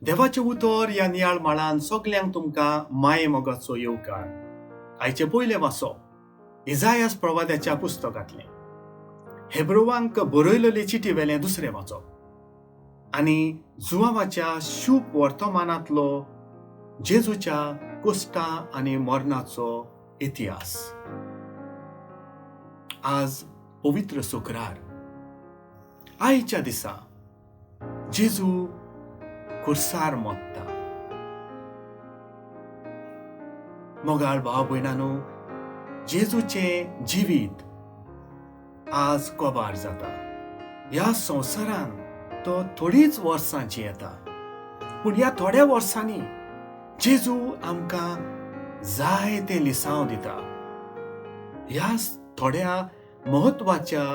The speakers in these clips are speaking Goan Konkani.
देवाचें उतर ह्या नियाळ माळान सगल्यांक तुमकां माये मोगाचो येवकार. आयचें पयलें वाचप इजायास प्रवाद्याच्या पुस्तकांतलें, हेब्रुवांक बरयलेले चिटी वेलें दुसरें वाचप आनी जुवांवाच्या शूप वर्तमानांतलो जेजूच्या कोश्टा आनी मरणाचो इतिहास. आज पवित्र शुक्रार. आयच्या दिसा जेजू खुर्सार मोत्ता. मोगाळ भाव भयणानो, जेजूचें जिवीत आज कबार जाता. ह्या संवसारान तो थोडीच वर्सां जियेता, पूण ह्या थोड्या वर्सांनी जेजू आमकां जायते लिसांव दिता. ह्या थोड्या म्हत्वाच्या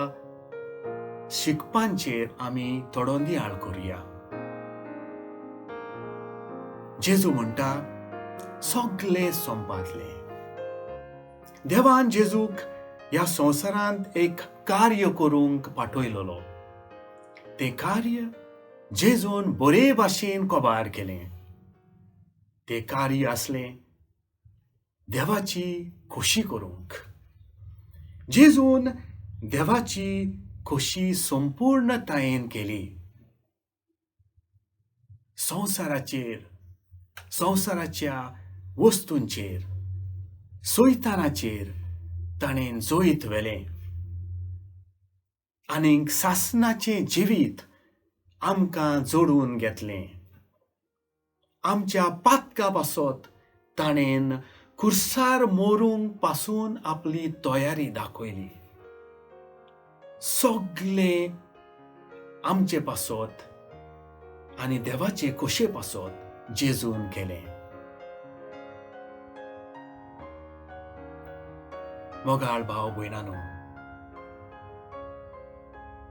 शिकपांचेर आमी थोडो नियाळ करुया. जेजू म्हणटा, सगळे सोंपातले. देवान जेजूक ह्या संवसारांत एक कार्य करूंक पाठयलेलो. तें कार्य जेजून बरे भाशेन कबार केलें. तें कार्य आसलें देवाची खोशी करूंक. जेजून देवाची खोशी संपूर्णतायेन केली. संवसाराचेर, संवसाराच्या वस्तूंचेर, सैतानाचेर ताणें जैत व्हेलें आनीक सासणाचें जिवीत आमकां जोडून घेतलें. आमच्या पातका पासत ताणें खुर्सार मोरूंक पासून आपली तयारी दाखयली. सगळे आमचे पासत आनी देवाचे खोशे पासत जेजून केलें. मोगाळ भाव भयणानो,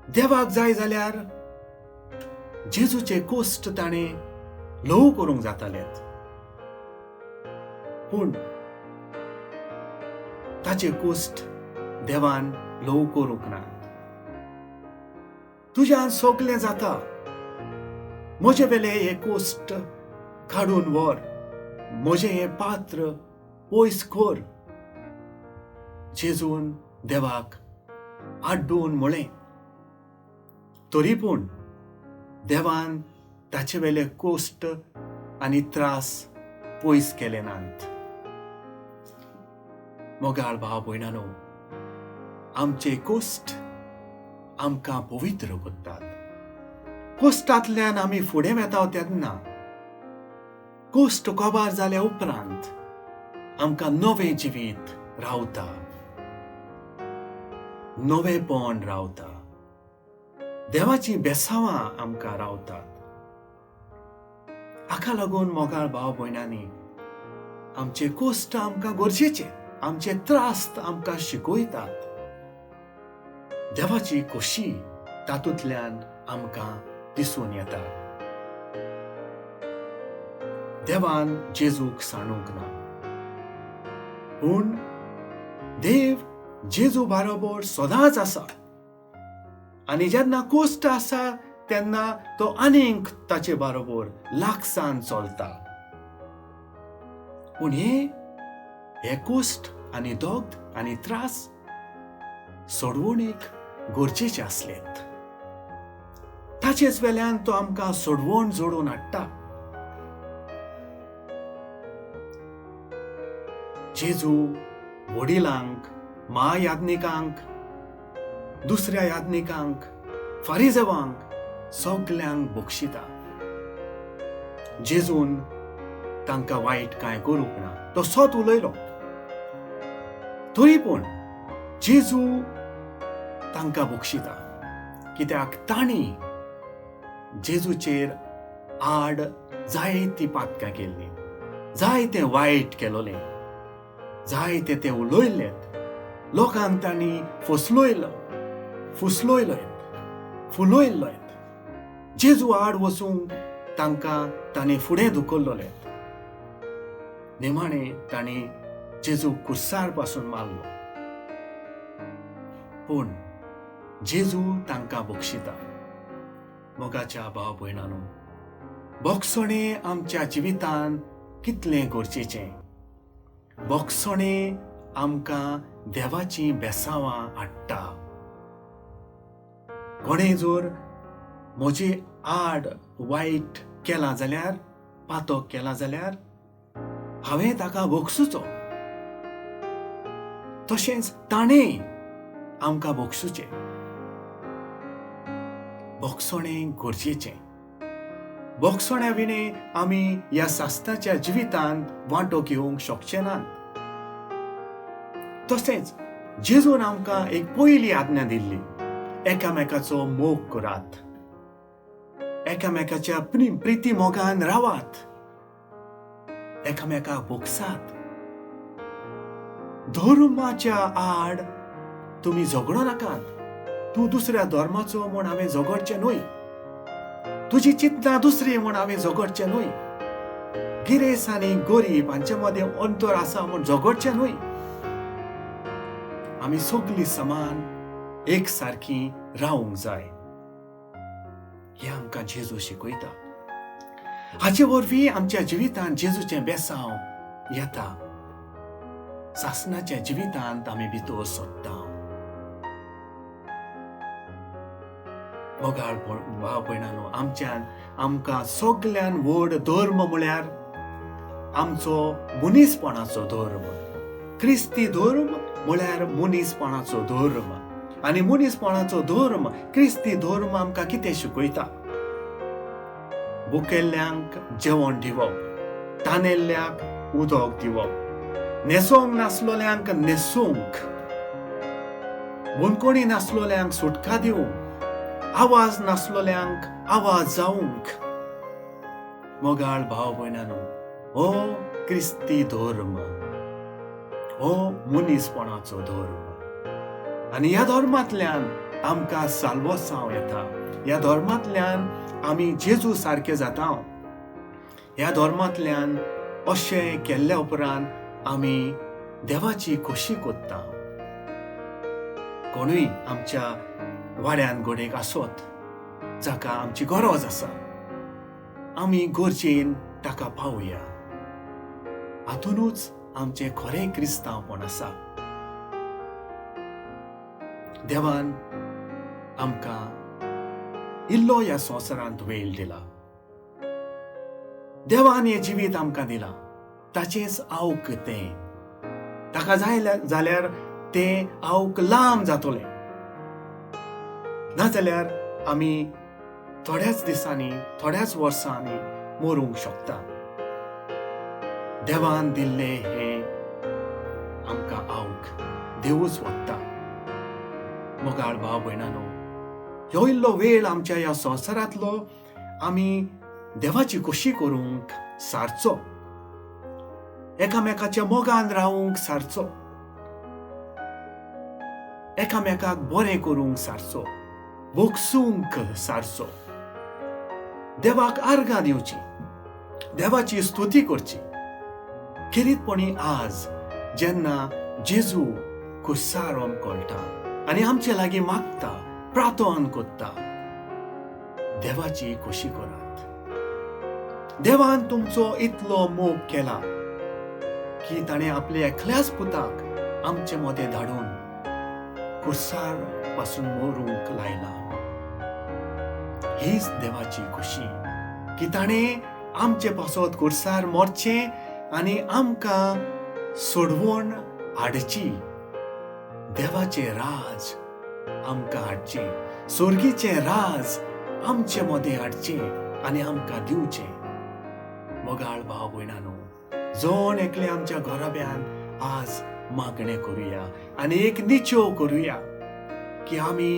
देवाक जाय जाल्यार जेजूचे कोश्ट ताणें ल्हव करूंक जातालेत, पूण ताचे कोश्ट देवान ल्हव करूंक ना. तुज्यान सगळें जाता, म्हजे वेले हे कोश्ट काडून व्हर, म्हजें हें पात्र पयस कर. जेजून देवाक आड्डून म्हळें. तरी पूण देवान ताचे वेले कोश्ट आनी त्रास पयस केले नात. मोगाळ भाव भयणानो, आमचे कोश्ट आमकां पवित्र करतात. कोश्टांतल्यान आमी फुडें वेता तेन्ना, कोश्ट कबार जाल्या उपरांत आमकां नवें जिवीत रावता, नवेंपण रावता, देवाचीं बेसांवां आमकां रावतात. हाका लागून मोगाळ भाव भयणांनी, आमचे कोश्ट आमकां गरजेचे, आमचे त्रास आमकां शिकयतात. देवाची खोशी तातूंतल्यान आमकां दिसून येता. देवान जेजूक सांडूंक ना, पूण देव जेजू बरोबर सदांच आसा आनी जेन्ना कोश्ट आसा तेन्ना तो आनीक ताचे बरोबर लागसान चलता. पूण हे कोश्ट आनी दोग्ध आनी त्रास सोडवणीक गरजेचे आसलेत. ताचेच वेल्यान तो आमकां सोडवण जोडून हाडटा. जेजू वडिलांक, म्हायाज्ञिकांक, दुसऱ्या याज्ञिकांक, फारिजेवांक सगल्यांक बक्षिता. जेजून तांकां वायट कांय करूंक ना, तो सत उलयलो. तरी पूण जेजू तांकां बक्षिता, कित्याक तांणी जेजूचेर आड जायतीं पातकां केल्लीं, जायतें वायट केलोलें, जायते तें उलयल्लें. लोकांक तांणी फसलयलो, फुसलयलो, फुलयल्लो. जेजू आड वचूंक तांकां ताणें फुडें धुकल्लोलें. निमाणें तांणी जेजू कुर्सार पासून मारलो, पूण जेजू तांकां बक्षिता. मोगाच्या भाव भयणानो, भोगसणें आमच्या जिवितान कितलें गरजेचें. भोगसणें आमकां देवाचीं बेसांवां हाडटा. कोणें जर म्हजे आड वायट केलां जाल्यार, पातक केलां जाल्यार हांवें ताका भोगसुचो, तशेंच ताणें आमकां भोगसुचें. भोगसणें गरजेचें. भोगसण्या विणें आमी ह्या सासणाच्या जिवितांत वांटो घेवंक शकचे नात. तशेंच जेजून आमकां एक पयली आज्ञा दिल्ली, एकामेकाचो मोग करात, एकामेकाच्या प्रिती मोगान रावात, एकामेकाक भोगसात. धर्माच्या आड तुमी झगडो नाकात. तूं दुसऱ्या धर्माचो म्हूण हांवें झगडचें न्हय, तुजी चिंतना दुसरी म्हूण हांवें झगडचें न्हय, गिरेस आनी गरीब हांचे मदें अंतर आसा म्हूण झगडचें न्हय. आमी सगळीं समान एक सारकी रावंक जाय, हें आमकां जेजू शिकयता. हाचे वरवीं आमच्या जिवितांत जेजूचें बेसांव येता. सासणाच्या जिवितांत आमी भितर सोदता. मोगाळ भाव भयणांनो, आमच्यान आमकां सगल्यान व्हड धर्म म्हळ्यार आमचो मनीसपणाचो धर्म. क्रिस्ती धर्म म्हळ्यार मनीसपणाचो धर्म. आनी मनीसपणाचो धर्म, क्रिस्ती धर्म आमकां कितें शिकयता? भुकेल्ल्यांक जेवण दिवप, तानेल्ल्याक उदक दिवप, न्हेसोंक नासलोल्यांक न्हेसूंक, बंदखणी नासलोल्यांक सुटका दिवंक, आवाज नासलोल्यांक आवाज जावंक. मोगाळ भाव भयणांनो, हो क्रिस्ती धर्म, हो मनीसपणाचो धर्म. आनी ह्या धर्मांतल्यान आमकां साल्वसांव येता. ह्या धर्मांतल्यान आमी जेजू सारके जाता. ह्या धर्मांतल्यान अशें केल्ल्या उपरांत आमी देवाची खोशी कोत्ता. कोणूय आमच्या वाड्यान घोडेक आसत जाका आमची गरज आसा, आमी गरजेन ताका पावया. हातूनच आमचें खरें क्रिस्तांवपण आसा. देवान आमकां इल्लो ह्या संवसारांत वेळ दिला, देवान हें जिवीत आमकां दिलां, ताचेंच आवक तें. ताका जाय जाल्यार तें आवक लांब जातलें, नाजाल्यार आमी थोड्याच दिसांनी, थोड्याच वर्सांनी मरूंक शकता. देवान दिल्लें हें आमकां आवक देवूच वता. मोगाळ भाव भयणांनो, ह्यो इल्लो वेळ आमच्या ह्या संवसारांतलो आमी देवाची खोशी करूंक सारचो, एकामेकाच्या मोगान रावूंक सारचो, एकामेकाक बरें करूंक सारचो, भोगसूंक सारचो, देवाक आर्गां दिवची, देवाची स्तुती करची. खेरीतपणी आज जेन्ना जेजू कुर्सार कळटा आनी आमचे लागीं मागता, प्रार्थना करता, देवाची खोशी करात. देवान तुमचो इतलो मोग केला की ताणें आपल्या एकल्याच पुताक आमचे मदें धाडून कुर्सार पासून मरूंक लायला. हीच देवाची खोशी की ताणें आमचे पासत कुर्सार मरचें आनी आमकां सोडवण हाडची. देवाचें राज आमकां हाडचें, स्वर्गीचें राज आमचे मदें हाडचें आनी आमकां दिवचें. मोगाळ भाव भयणांनो, जण एकले आमच्या घराब्यान आज मागणें करुया आनी एक निचेव करुया की आमी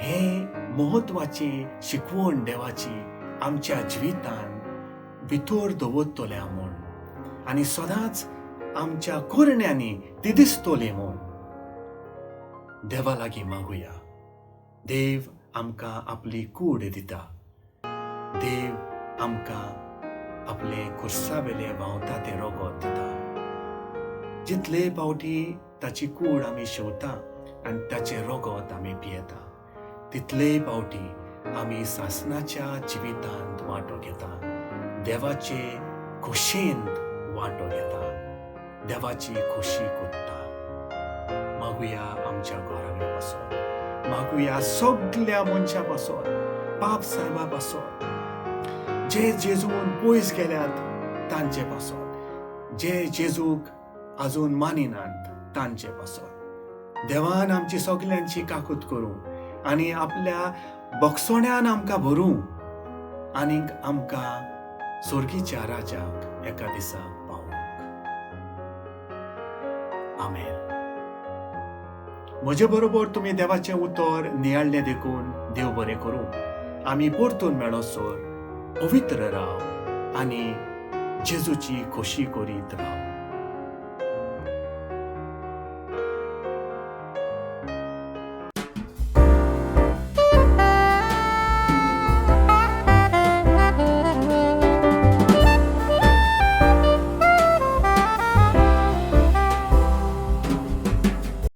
हें म्हत्वाचें शिकवण देवाची आमच्या जिवितान भितर दवरतल्या म्हूण आनी सदांच आमच्या करण्यांनी ती दिसतली म्हूण देवा लागीं मागुया. देव आमकां आपली कूड दिता, देव आमकां आपले कुर्सावेले व्हांवता तें रगत दिता. जितले पावटी ताची कूड आमी शेवता आनी ताचें रगत आमी पियेता, तितलेय पावटी आमी सासणाच्या जिवितांत वांटो घेता, देवाचे खोशेंत वांटो घेता, देवाची खोशी कोत्ता. मागुया आमच्या घराब्या पासत, मागुया सगल्या मनशां पासत, पाप सायबा पासत, जे जेजून पयस गेल्यात तांचे पासत, जे जेजूक अजून मानिनात तांचे पासत. देवान आमची सगल्यांची काकूत करूं आनी आपल्या बक्षण्यान आमकां भरूं आनीक आमकां सोर्गीच्या राजाक एका दिसा पावोवंक. आमेन. म्हजे बरोबर तुमी देवाचें उतर नियाळ्ळें देखून देव बरें करूं. आमी परतून मेळसर पवित्र राव आनी जेजूची खोशी करीत राव.